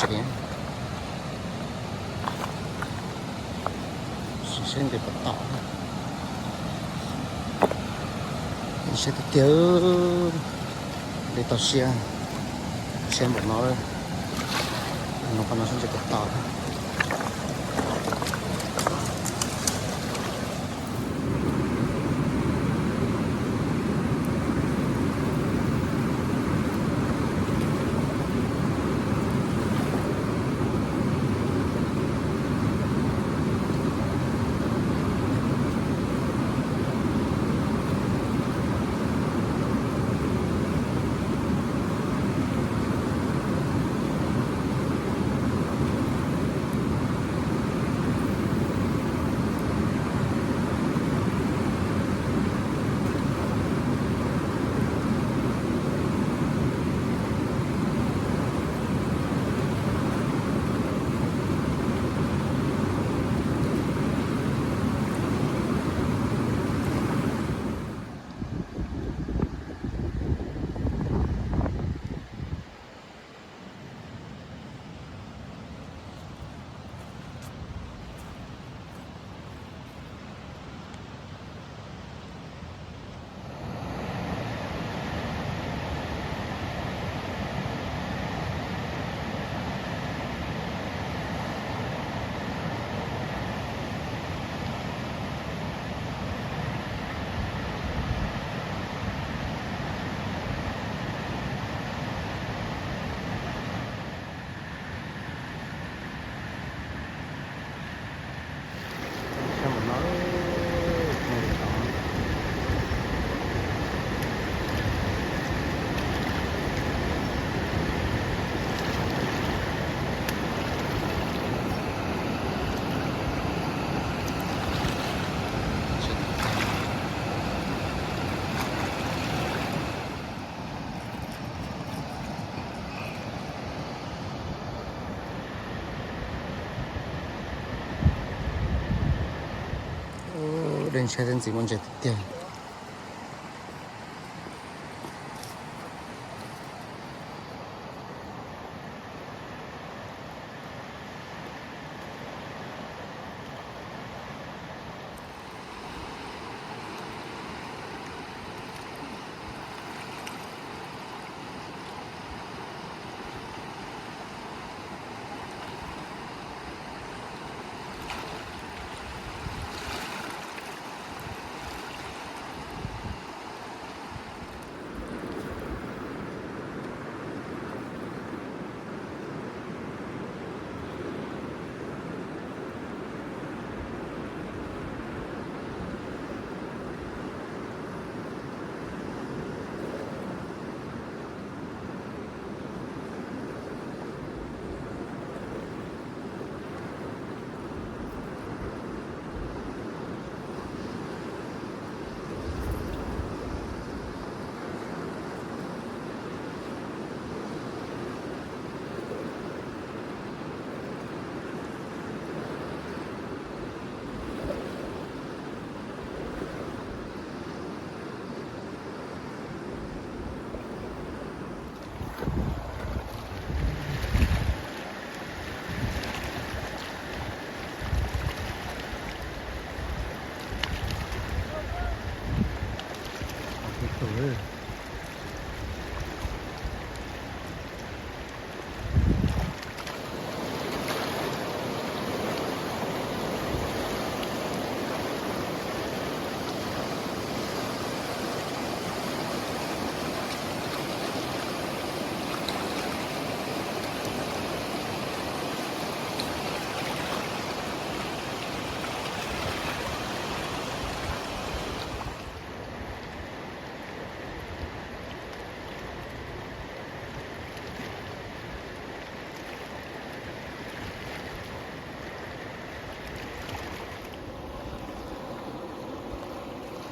Tsev, saib ntes puas tau. Saib tiag tiag, ntes tau siab, siab npaum no lawm. No qhov no saib ntes puas tau. Dej ntshai thiab ntxiv muaj ntses tiag tiag.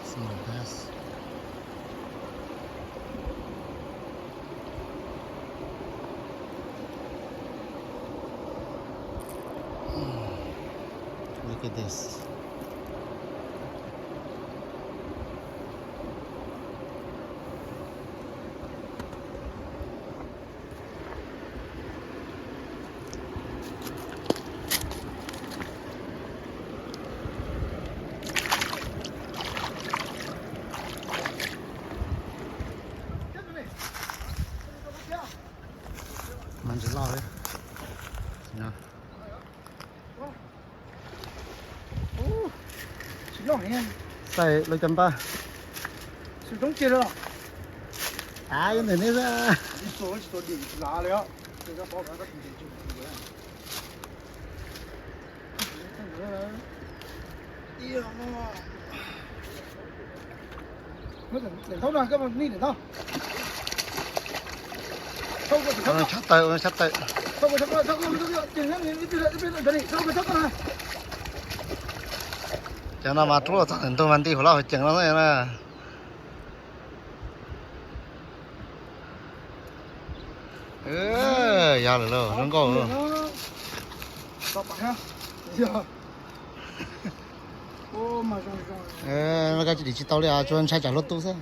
Small bass. Look at this. Ntses loj li no. Xaij lub caj npab. Av ib ntawm neb xwb. Tshab tawm, tshab tawm. Cov no mas rub txog ntug mas nti huv loj huv ceev no na. Yog lawm lauj, zoo nkauj. Koj tsis dim tsis tau li os, tsuas ntshai tsam luag tu xwb.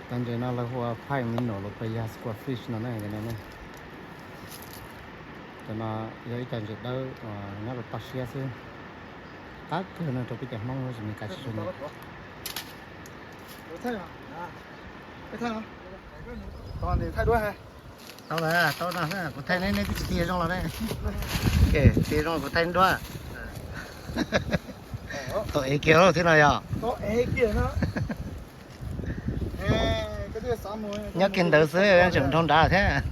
Cov ntses no lawv hu ua pied minnow los puas yog squid fish no na, cov no na. Cov no yog ib co ntses dawb uas nyob rau toj siab xwb. Qab kawg no rau peb cov Hmoob tsis me kav tsis tshua nyiam. Tau lawm, tau no, kuv thaij neb, neb twb tsis tig zoo los ne. Tig zoo kuv thaij duab. Tau ev kiag thiab no yog. Nyob kiag ntawd xwb tseem dhau nrad thiab.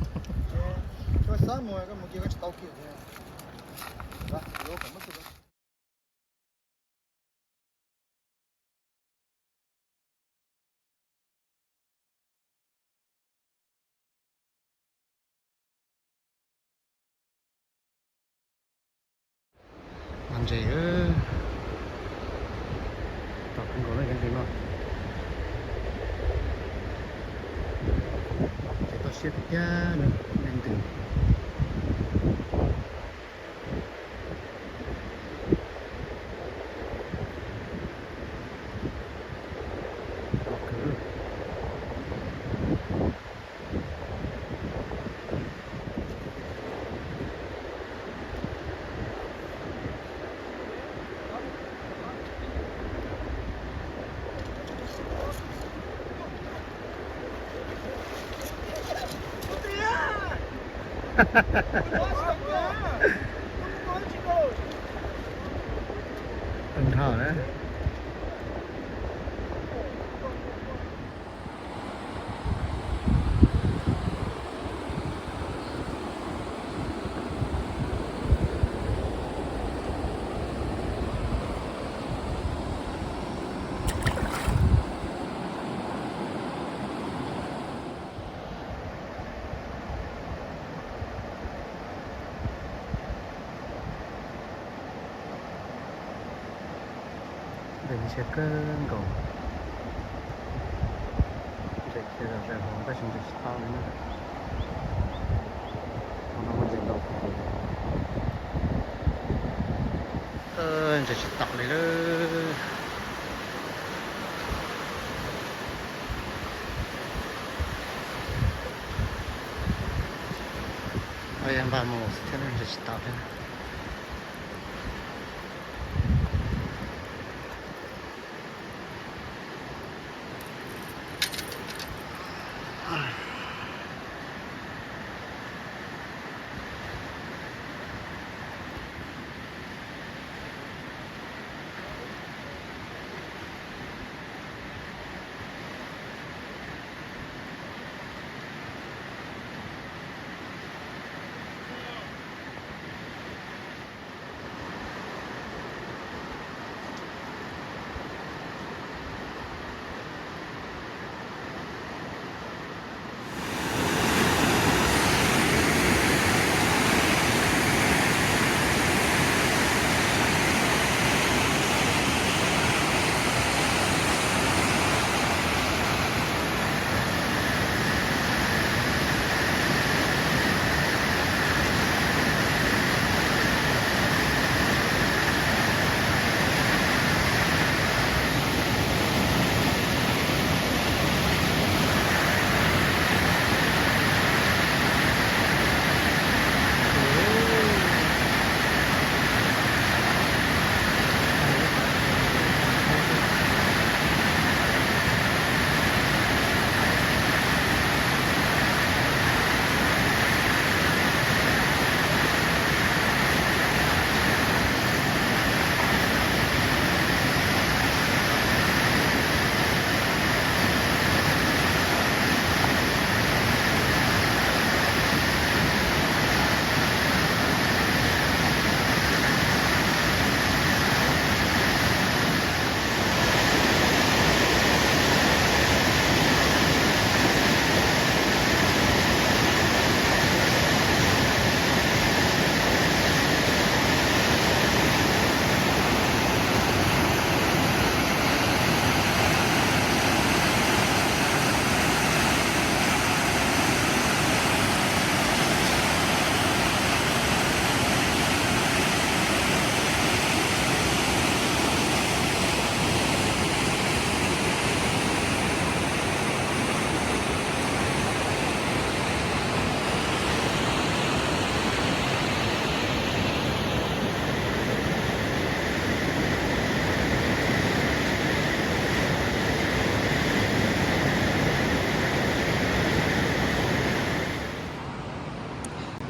Ntses, tau kawg nkaus na cov ntses no. Ces toj siab tiag tiag na, leej twg. Nrho na. Ntses ntshiab kawg nkaus. Ntses khiav zom zaws hauv tab sis ntses tsis tau li na. Hauv no muaj ntses ntau kawg. Ntses tsis tau li lawm. Npaj mus thiab ntses tsis tau thiab.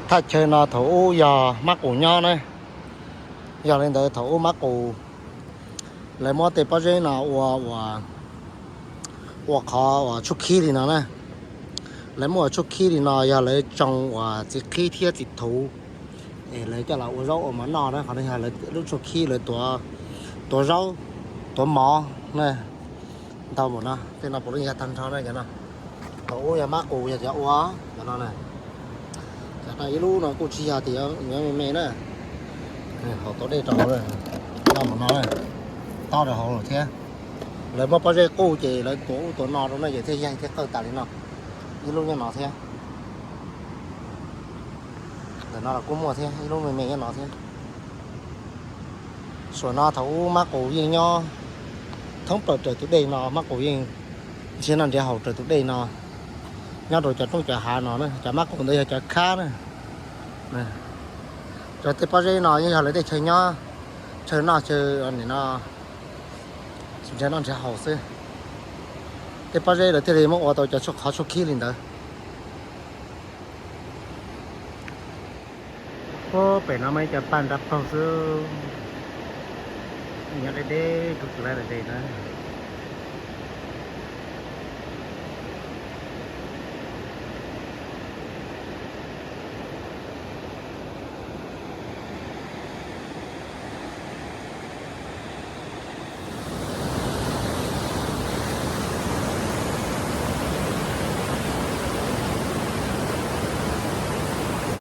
Thaj chaw no thaum ub yog mab qus nyob na. Yog li ntawd thaum ub mab qus lawv muab tej pob zeb no ua, ua, ua qhov uas tshuaj khib li no na. Lawv muab ua tshuaj khib li no yog lawv tsoo uas txiv qhib thiab txiv thuv, es lawv coj los ua zaub ua mov noj na. Qhov no yog lub tshuaj khib lawv tuav, tuav zaub, tuav mov na. Ntau mus no, tej no puav leej yog tag nrho na cov no. Thaum ub yog mab qus yog cov ua cov no na. Cov no ib lub no kuj tsis yog tias yuav me me na. Hauv tuav dej rau hauv, ntau mus no, tob rau hauv lawm thiab. Lawv muab pob zeb quj ces lawv tuav ub tuav no rau na ces thiaj yaig thiaj qawj tas li no. Ib lub nyob no thiab. Ntawm no los kuj muaj thiab, ib lub me me nyob no thiab. Suam no thaum ub mab qus yeej nyob thoob plaws raws tus dej no, mab qus yeej nrhiav noj nrhiav haus raws tus dej no, nyob rau cov roob cov hav no na. Cov mab qus ntawd yog cov khab na. Cov tej pob zeb no yeej yog lawv tej chaw nyob, chaw noj chaw no, nrhiav noj nrhiav haus xwb. Tej pob zeb lawv thiaj li muab ua tau cov tshuaj qhov tshuaj khib li ntawd. Pem no muaj ib co paj nrab paug xwb, nyob deb deb rau tus lawv de na.